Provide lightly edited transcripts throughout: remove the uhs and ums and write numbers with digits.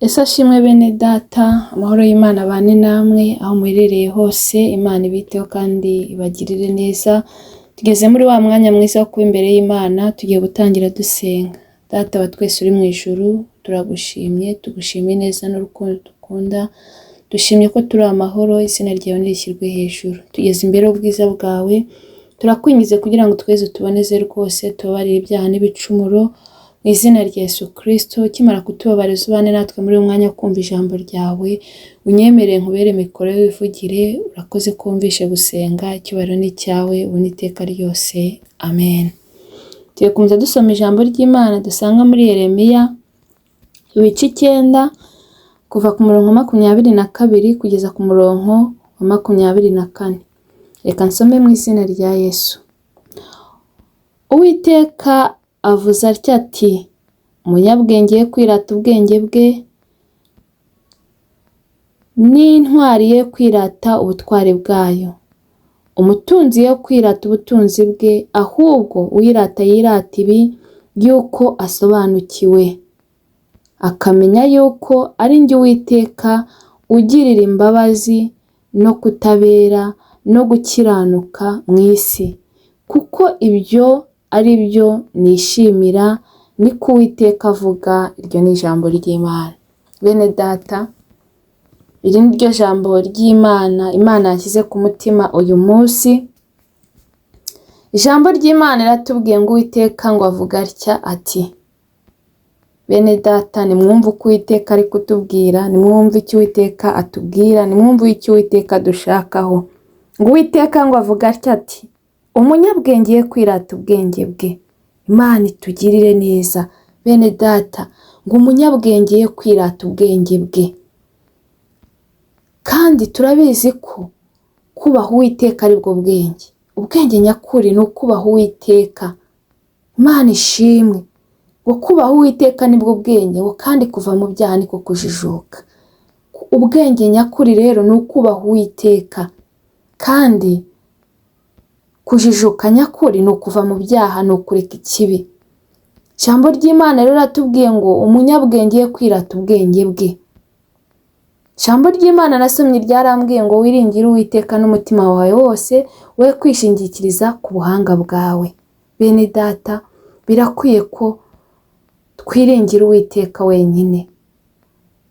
Ese ashimwe bene data, amahoro y'Imana abane namwe aho muherereye hose, Imana ibiteho kandi ibagirire neza. Tugeze muri wa mwanya mwiza wo kuba imbere y'Imana, tugiye gutangira dusenga. Data wa twese uri mu ijuru, turagushimye, tugushimiye neza n'urukundo dukunda, dushimye ko turi amahoro, izina ryawe nirishyirwe hejuru. Tugeze imbere y'ubwiza bwawe, turakwingize kugira ngo tweze tuboneze rwose, tubabarire ibyaha n'ibicumuro, mu izina rya Yesu Kristo, ukimara kutubabarira ubane natwe muri uyu mwanya wo kumva ijambo ryawe, unyemerere nkubere mikoro wivugire, urakoze ko wumvishe gusenga, icyubahiro ni icyawe, ubu n'iteka ryose, amen. Tugiye gukomeza dusoma ijambo ry'Imana dusanga muri Yeremiya, ibice 9, kuva ku murongo 22 kugeza ku murongo wa 24. Reka nsome mu izina rya Yesu. Uwiteka avuze atya ati, umunyabwenge ye kwirata ubwenge bwe, n'intwari ye kwirata ubutwari bwayo, umutunzi ye kwirata ubutunzi bwe, ahubwo uwirata yirata ibi yuko asobanukiwe, akamenya yuko ari njye Uwiteka ugirira imbabazi no kutabera no gukiranuka mu isi, kuko ibyo ari byo nishimira, niko Uwiteka avuga. Iryo ni ijambo ry'Imana. Bene data, iri ni ryo jambo ry'Imana Imana yashyize ku mutima uyu munsi. Ijambo ry'Imana riratubwiye ngo Uwiteka ngo avuga atya ati, bene data nimwumve uko Uwiteka ari kutubwira, nimwumve icyo Uwiteka atubwira, nimwumve icyo Uwiteka adushakaho. Ngo Uwiteka ngo avuga atya ati, umunyabwenge ye kwirata ubwenge bwe. Imana itugirire neza. Bene data, ngo umunyabwenge ye kwirata ubwenge bwe. Kandi turabizi ko kubaha Uwiteka ari bwo bwenge. Ubwenge nyakuri ni ukubaha Uwiteka. Imana ishimwe. Ngo kubaha Uwiteka nibwo bwenge, ngo kandi kuva mu byaha niko kujijuka. Ubwenge nyakuri rero ni ukubaha Uwiteka. Kandi kujijuka nyakuri ni ukuva mu byaha, ni ukureka ikibi. Ijambo ry'Imana rero riratubwiye ngo umunyabwenge ye kwirata ubwenge bwe. Ijambo ry'Imana nasomye ryarambwiye ngo wiringire Uwiteka n'umutima wawe wose, we kwishingikiriza ku buhanga bwawe. Bene data, birakwiye ko twiringira Uwiteka wenyine,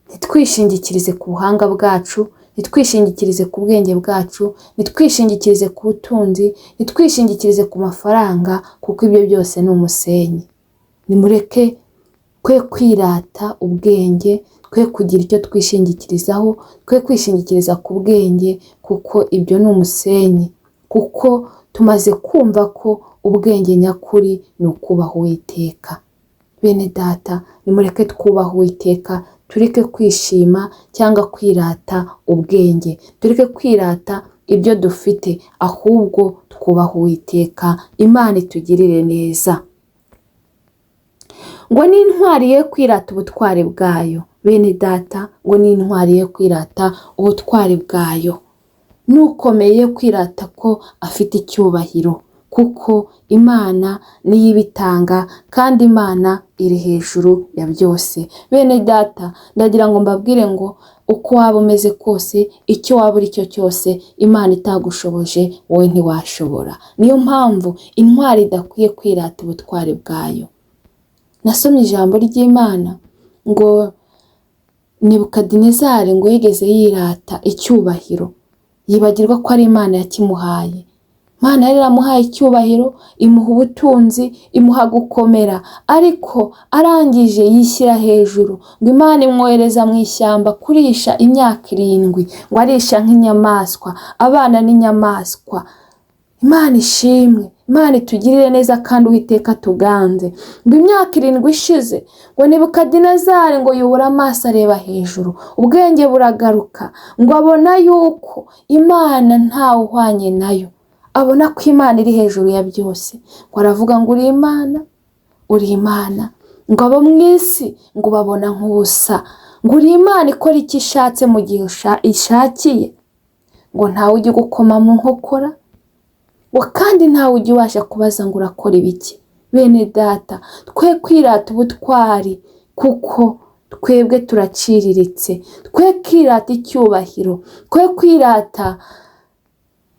ntitwishingikirize ku buhanga bwacu, ntitwishingikirize ku bwenge bwacu, ntitwishingikirize ku butunzi, ntitwishingikirize ku mafaranga, kuko ibyo byose ni umusenyi. Nimureke twe kwirata ubwenge, twe kugira icyo twishingikirizaho, twe kwishingikiriza ku bwenge, kuko ibyo ni umusenyi. Kuko tumaze kumva ko ubwenge nyakuri ni ukubaha Uwiteka. Bene data, nimureke twubahe Uwiteka, tureke kwishima cyangwa kwirata ubwenge, tureke kwirata ibyo dufite, ahubwo twubahe Uwiteka. Imana itugirire neza. Ngo n'intwari ye kwirata ubutwari bwayo. Bene data, ngo n'intwari ye kwirata ubutwari bwayo, n'ukomeye kwirata ko afite icyubahiro, kuko Imana niyo ibitanga, kandi Imana iri hejuru ya byose. Bene data, ndagira ngo mbabwire ngo uko waba umeze kose, icyo waba uri cyo cyose, Imana itagushoboje wowe ntiwashobora. Niyo mpamvu intwari idakwiye kwirata ubutwari bwayo. Nasomye ijambo ry'Imana ngo Nebukadinezari ngo yigeze yirata icyubahiro, yibagirwa ko ari Imana yakimuhaye. Imana yari yaramuhaye icyubahiro, imuha ubutunzi, imuha gukomera, ariko arangije yishyira hejuru. Ngo Imana imwohereza mu ishyamba kurisha imyaka 7, ngo arisha nk'inyamaswa, abana n'inyamaswa. Imana ishimwe, Imana itugirire neza kandi Uwiteka tuganze. Ngo imyaka 7 ishize, ngo Nebukadinezari ngo yubura amaso areba hejuru, ubwenge buragaruka, ngo abona yuko Imana ntawe uhwanye nayo, abona ko Imana iri hejuru ya byose. Ngo aravuga ngo uri Imana, uri Imana. Ngo abo mu isi ngo babona nk'ubusa, ngo uri Imana ikora icyo ishatse mu gihe ishakiye, ngo ntawe ujya ugukoma mu nkokora, ngo kandi ntawe ujya ubasha kubaza ngo urakora ibiki. Bene data, twe kwirata ubutwari, kuko Twebwe turaciriritse, twe kwirata icyubahiro, twe kwirata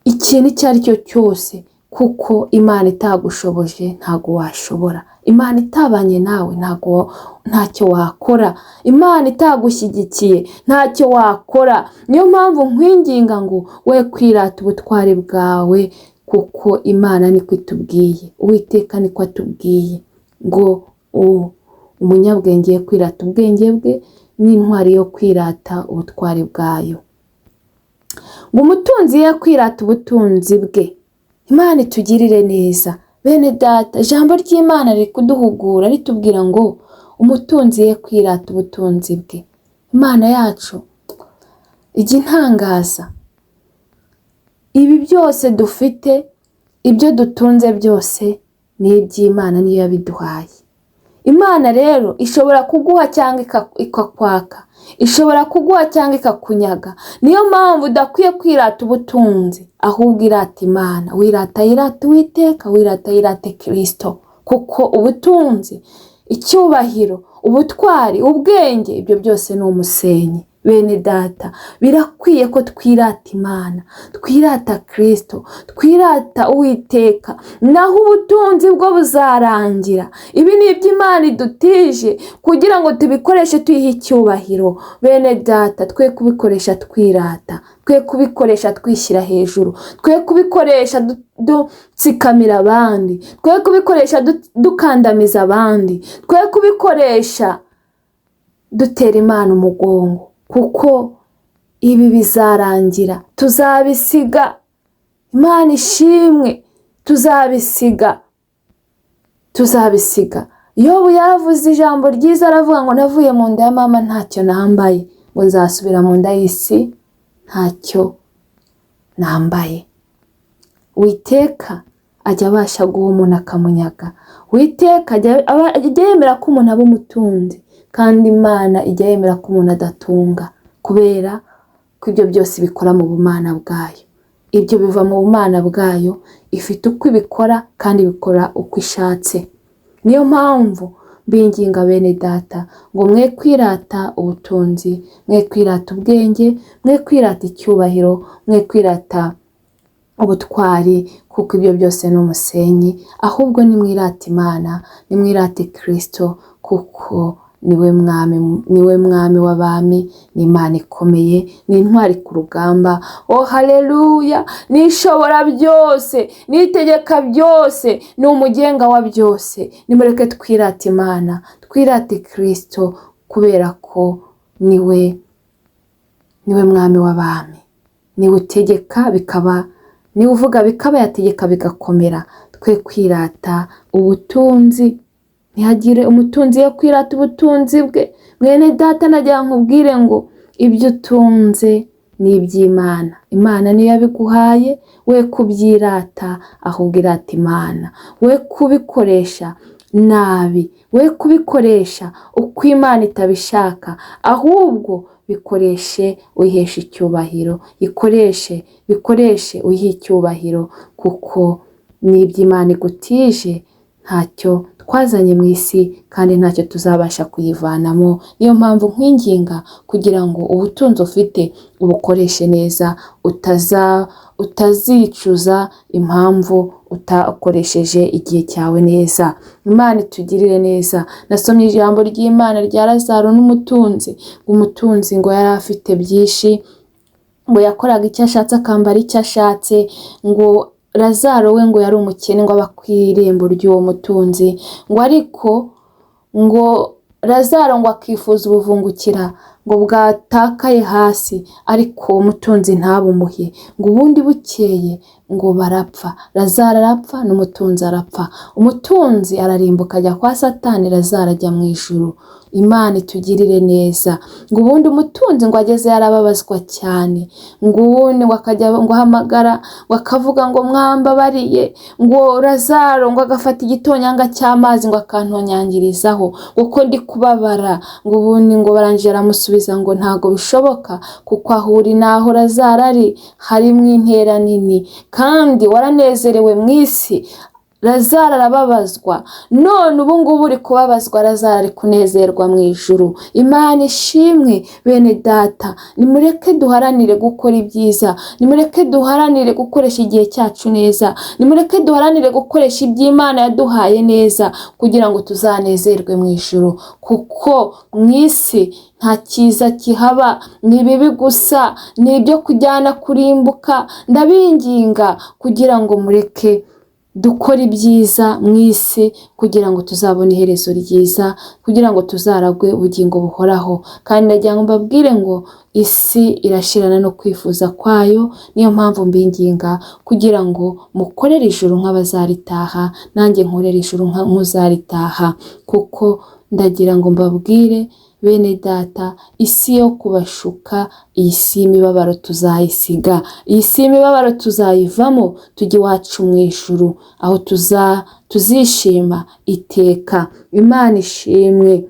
ikintu icyo ari cyo cyose, kuko Imana itagushoboje ntago washobora, Imana itabanye nawe ntago ntacyo wakora, Imana itagushyigikiye ntacyo wakora. Niyo mpamvu nkwinginga ngo we kwirata ubutwari bwawe, kuko Imana niko itubwiye, Uwiteka niko atubwiye ngo umunyabwenge ye kwirata ubwenge bwe, n'intwari yo kwirata ubutwari bwayo. Ngo umutunzi ye kwirata ubutunzi bwe. Imana itugirire neza. Bene data, ijambo ry'Imana riri kuduhugura ritubwira ngo umutunzi ye kwirata ubutunzi bwe. Imana yacu ijya intangaza. Ibi byose dufite, ibyo dutunze byose ni iby'Imana, niyo yabiduhaye. Imana rero ishobora kuguha cyangwa ikakwaka, ishobora kuguha cyangwa ikakunyaga. Niyo mpamvu udakwiye kwirata ubutunzi, ahubwo irata Imana. Wirata yirata Uwiteka, wirata yirate Kristo, kuko ubutunzi, icyubahiro, ubutwari, ubwenge, ibyo byose ni umusenyi. Bene data, birakwiye ko twirata Imana, twirata Kristo, twirata Uwiteka, naho ubutunzi bwo buzarangira. Ibi ni iby'Imana idutije kugira ngo tubikoreshe tuyihe icyubahiro. Bene data, twe kubikoresha twirata, twe kubikoresha twishyira hejuru, twe kubikoresha dutsikamira abandi, twe kubikoresha dukandamiza abandi, twe kubikoresha dutera Imana umugongo, kuko ibi bizarangira, tuzabisiga. Imana ishimwe, tuzabisiga, tuzabisiga. Yobu yaravuze ijambo ryiza, aravuga ngo navuye mu nda ya mama ntacyo nambaye, ngo nzasubira mu nda y'isi ntacyo nambaye. Uwiteka ajya abasha guha umuntu akamunyaga. Uwiteka ajya yemera ko umuntu aba umutunzi, kandi Imana ijya yemera ko umuntu adatunga, kubera ko ibyo byose bikora mu bumana bwayo. Ibyo biva mu bumana bwayo, ifite uko ibikora kandi ibikora uko ishatse. Niyo mpamvu mbinginga bene data ngo mwe kwirata ubutunzi, mwe kwirata ubwenge, mwe kwirata icyubahiro, mwe kwirata ubutwari, kuko ibyo byose ni umusenyi. Ahubwo nimwirate Imana, nimwirate Kristo, kuko niwe mwami, niwe mwami w'abami, ni Imana ikomeye, ni intwari ku rugamba. Oh haleluya! Nishobora byose, nitegeka byose, ni umugenga wa byose. Nimureke twirate Imana, twirate Kristo, kubera ko niwe mwami w'abami, niwe utegeka bikaba, niwe uvuga bikaba, yategeka bigakomera. Twe kwirata ubutunzi, ntihagire umutunzi yo kwirata ubutunzi bwe. Mwene data, nagira nkubwire ngo ibyo utunze ni iby'Imana. Imana niyo yabiguhaye, we kubyirata, ahubwo irata Imana. We kubikoresha nabi, we kubikoresha uko Imana itabishaka, ahubwo bikoreshe uyiheshe icyubahiro, ikoreshe, bikoreshe uyihe icyubahiro, kuko ni iby'Imana igutije, ntacyo twazanye mu isi kandi ntacyo tuzabasha kuyivanamo. Niyo mpamvu nkwinginga kugira ngo ubutunzi ufite ubukoreshe neza, utazicuza impamvu utakoresheje igihe cyawe neza. Imana itugirire neza. Nasomye ijambo ry'Imana rya Lazaro n'umutunzi. Umutunzi ngo yari afite byinshi, ngo yakoraga icyo ashatse, akambara icyo ashatse, ngo Lazaro we ngo yari umukene, ngo aba ku irembo ry'uwo mutunzi, ngo ariko ngo Lazaro ngo akifuza ubuvungukira ngo bwatakaye hasi, ariko uwo mutunzi ntabumuhe. Ngo ubundi bukeye ngo barapfa, Lazaro arapfa n'umutunzi arapfa. Umutunzi ararimbuka ajya kwa Satani, Lazaro ajya mu ijuru. Imana itugirire neza. Ngo ubundi umutunzi ngo ageze yarababazwa cyane, ngo ubundi ngo akajya ngo ahamagara, ngo akavuga ngo mwambabariye, ngo Lazaro ngo agafata igitonyanga cy'amazi ngo akantonyangirizaho, ngo ko ndi kubabara. Ngo ubundi ngo barangije aramusubiza ngo ntago bishoboka, kuko aho uri naho Lazaro ari harimo intera nini, kandi waranezerewe mu isi. Lazaro arababazwa, none ubu ngubu uri kubabazwa, Lazaro ari kunezerwa mu ijuru. Imana ishimwe. Bene data, nimureke duharanire gukora ibyiza, nimureke duharanire gukoresha igihe cyacu neza, nimureke duharanire gukoresha iby'Imana yaduhaye neza, kugira ngo tuzanezerwe mu ijuru, kuko mu isi nta cyiza kihaba, ni ibibi gusa, ni ibyo kujyana kurimbuka. Ndabinginga kugira ngo mureke dukore ibyiza mu isi, kugira ngo tuzabone iherezo ryiza, kugira ngo tuzaragwe ubugingo buhoraho. Kandi ndagira ngo mbabwire ngo isi irashirana no kwifuza kwayo, niyo mpamvu mbinginga kugira ngo mukorere ijuru nk'abazaritaha, nanjye nkorere ijuru nk'uzaritaha. Kuko ndagira ngo mbabwire bene data, isi yo kubashuka, iyi si y'imibabaro tuzayisiga, iyi si y'imibabaro tuzayivamo, tujye iwacu mu ijuru, aho tuzishima iteka. Imana ishimwe.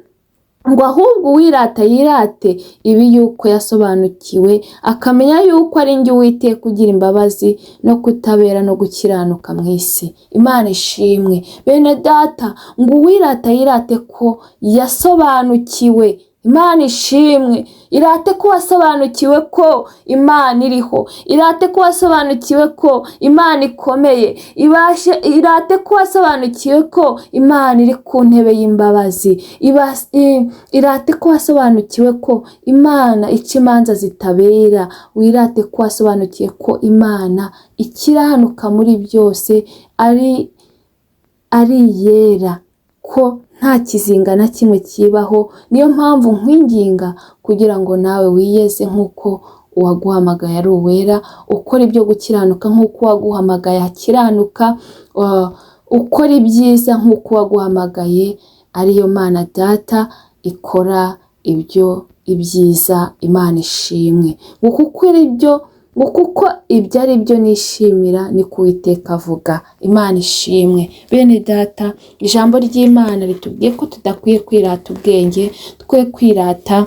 Ngo ahubwo uwirata yirate ibi yuko yasobanukiwe, akamenya yuko ari njye Uwiteka ugira imbabazi no kutabera no gukiranuka mu isi. Imana ishimwe. Bene data, ngo uwirata yirate ko yasobanukiwe. Imana ishimwe. Irate ko wasobanukiwe ko Imana iriho, irate ko wasobanukiwe ko Imana ikomeye, irate ko wasobanukiwe ko Imana iri ku ntebe y'imbabazi, irate ko wasobanukiwe ko Imana ica imanza zitabera, wirate ko wasobanukiwe ko Imana ikiranuka muri byose, ari iyera, ko nta kizinga na kimwe kibaho. Niyo mpamvu nkwinginga kugira ngo nawe wiyeze nk'uko uwaguhamagaye ari uwera, ukora ibyo gukiranuka nk'uko uwaguhamagaye akiranuka, ukora ibyiza nk'uko uwaguhamagaye ariyo Mana Data ikora ibyo ibyiza. Imana ishimwe. Ngo kuko ibyo ari byo nishimira, ni ko Uwiteka avuga. Imana ishimwe. Bene data, ijambo ry'Imana ritubwiye ko tudakwiye kwirata ubwenge, twe kwirata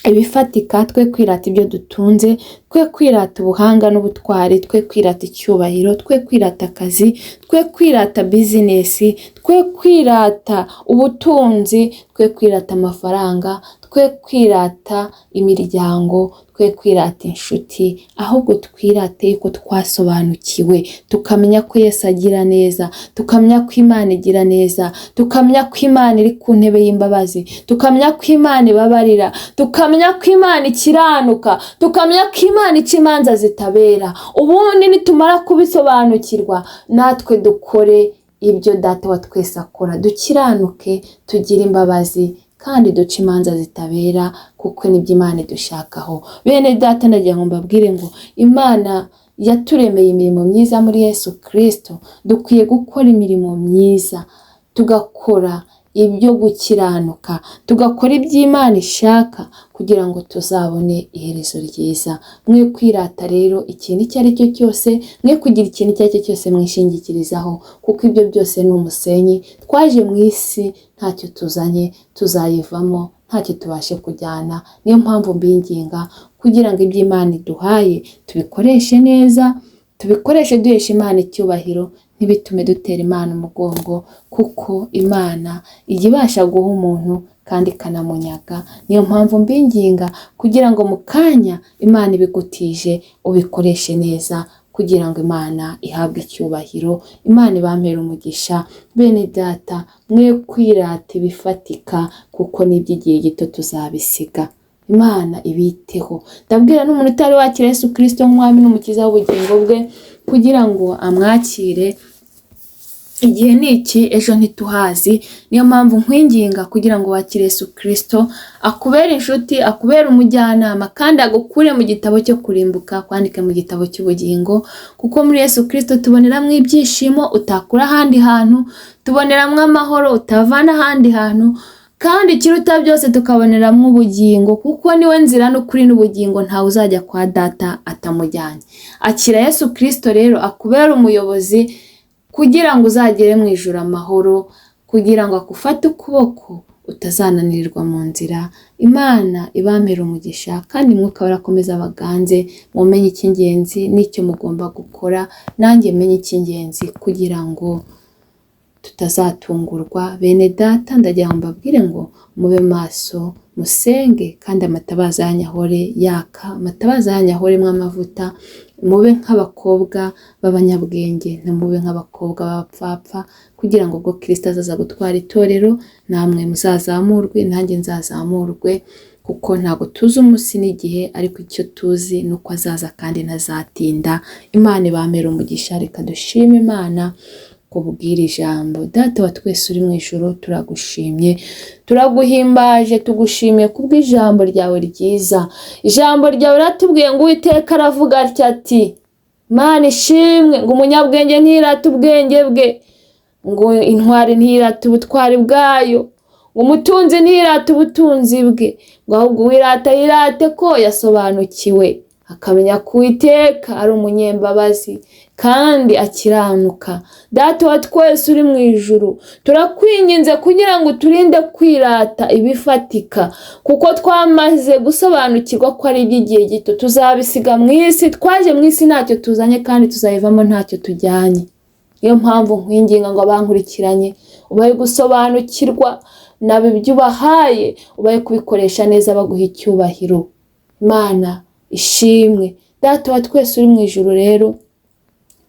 ibifatika, twe kwirata ibyo dutunze, twe kwirata ubuhanga n'ubutwari, twe kwirata icyubahiro, twe kwirata akazi, twe kwirata bizinesi, twe kwirata ubutunzi, twe kwirata amafaranga, twe kwirata imiryango, twe kwirata inshuti, ahubwo twirate yuko twasobanukiwe, tukamenya ko Yesu agira neza, tukamenya ko Imana igira neza, tukamenya ko Imana iri ku ntebe y'imbabazi, tukamenya ko Imana ibabarira, tukamenya ko Imana ikiranuka, tukamenya ko Imana ica imanza zitabera. Ubundi nitumara kubisobanukirwa, natwe dukore ibyo Data wa twese akora, dukiranuke, tugire imbabazi, kandi duce imanza zitabera, kuko nibyo Imana idushakaho. Bene data, ndagira ngo mbabwire ngo Imana yaturemeye imirimo myiza muri Yesu Kristo. Dukwiye gukora imirimo myiza, tugakora ibyo gukiranuka, tugakora iby'Imana ishaka, kugira ngo tuzabone iherezo ryiza. Mwe kwirata rero ikintu icyo ari cyo cyose, mwe kugira ikintu icyo ari cyo cyose mwishingikirizaho, kuko ibyo byose ni umusenyi. Twaje mu isi ntacyo tuzanye, tuzayivamo ntacyo tubashe kujyana. Niyo mpamvu mbinginga kugira ngo ibyo Imana iduhaye tubikoreshe neza, tubikoreshe duhesha Imana icyubahiro, ntibitume dutera Imana umugongo, kuko Imana ijya ibasha guha umuntu kandi ikanamunyaga. Niyo mpamvu mbinginga kugira ngo mu kanya Imana ibigutije ubikoreshe neza, kugira ngo Imana ihabwe icyubahiro, Imana ibampere umugisha. Bene data, mwe kwirata ibifatika, kuko n'iby'igihe gito tuzabisiga. Imana ibiteho. Ndabwira n'umuntu utari wakira Yesu Kristo nk'umwami n'umukiza w'ubugingo bwe, kugira ngo amwakire. Igihe ni iki, ejo ntituhazi. Niyo mpamvu nkwinginga kugira ngo wakire Yesu Kristo, akubere inshuti, akubere umujyanama, kandi agukure mu gitabo cyo kurimbuka, kwandike mu gitabo cy'ubugingo. Kuko muri Yesu Kristo tuboneramo ibyishimo utakura ahandi hantu, tuboneramo amahoro utavana ahandi hantu, kandi ikiruta byose tukaboneramo ubugingo, kuko niwe nzira n'ukuri n'ubugingo, ntawe uzajya kwa Data atamujyanye. Akira Yesu Kristo rero akubere umuyobozi, kugira ngo uzagere mu ijuru amahoro, kugira ngo akufate ukuboko utazananirirwa mu nzira. Imana ibampere umugisha, kandi Mwuka wera akomeza abaganze, mumenye icy'ingenzi n'icyo mugomba gukora, nanjye menye icy'ingenzi kugira ngo Tutazatungurwa. Bene data, ndagira ngo mbabwire ngo mube maso, musenge, kandi amatabaza yanyu ahore yaka, amatabaza yanyu ahoremo amavuta. Mube nk'abakobwa b'abanyabwenge, ntimube nk'abakobwa b'abapfapfa, kugira ngo ubwo Kristo azaza gutwara itorero, namwe muzazamurwe, nanjye nzazamurwe, kuko ntabwo tuzi umunsi n'igihe, ariko icyo tuzi ni uko azaza kandi ntazatinda. Imana ibamere umugisha. Reka dushime Imana kubwira ijambo. Data wa twese uri mu ijuru, turagushimye, turaguhimbaje, tugushimiye kubw'ijambo ryawe ryiza. Ijambo ryawe riratubwiye ngo Uwiteka aravuga atya ati: Mana ishimwe, ngo umunyabwenge ntiyirate ubwenge bwe, ngo intwari ntiyirate ubutwari bwayo, ngo umutunzi ntiyirate ubutunzi bwe, ngo ahubwo uwirata yirate ko yasobanukiwe, akamenya ko Uwiteka ari umunyembabazi kandi akiranuka. Data wa twese uri mu ijuru, turakwinginze kugira ngo uturinde kwirata ibifatika, kuko twamaze gusobanukirwa ko ari iby'igihe gito, tuzabisiga mu isi. Twaje mu isi ntacyo tuzanye, kandi tuzayivamo ntacyo tujyanye. Niyo mpamvu nkwinginga ngo abankurikiranye ubahe gusobanukirwa nabo ibyo ubahaye, ubahe kubikoresha neza baguha icyubahiro. Imana ishimwe. Data wa twese uri mu ijuru rero,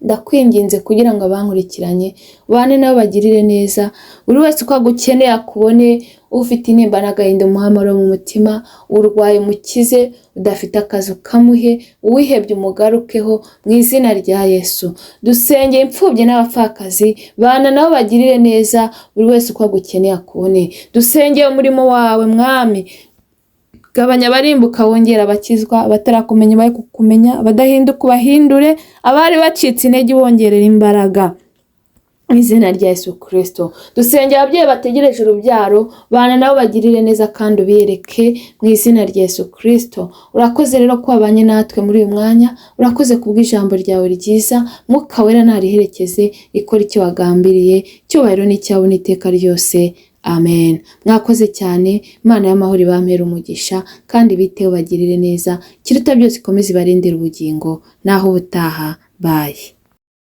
ndakwinginze kugira ngo abankurikiranye ubane nabo, bagirire neza, buri wese uko agukeneye akubone. Ufite intimba n'agahinda umuhamaro mu mutima, urwaye umukize, udafite akazi ukamuhe, uwihebye umugarukeho mu izina rya Yesu. Dusengeye imfubyi n'abapfakazi, bana nabo bagirire neza, buri wese uko agukeneye akubone. Dusengeye umurimo wawe Mwami, gabanya abarimbuka wongera abakizwa, abatarakumenya bahe kukumenya, abadahinduka ubahindure, abari bacitse intege ubongerera imbaraga mu izina rya Yesu Kristo. Dusengera ababyeyi bategereje urubyaro, bana nabo bagirire neza kandi ubiyereke mu izina rya Yesu Kristo. Urakoze rero ko wabanye natwe muri uyu mwanya, urakoze kubw'ijambo ryawe ryiza. Mwuka Wera nariherekeze, rikora icyo wagambiriye. Icyubahiro n'icyawe n'iteka ryose. Amen. Mwakoze cyane. Imana y'amahoro ibampere umugisha kandi biteho, bagirire neza. Ikiruta byose ikomeze ibarindire ubugingo. Naho ubutaha. Bye.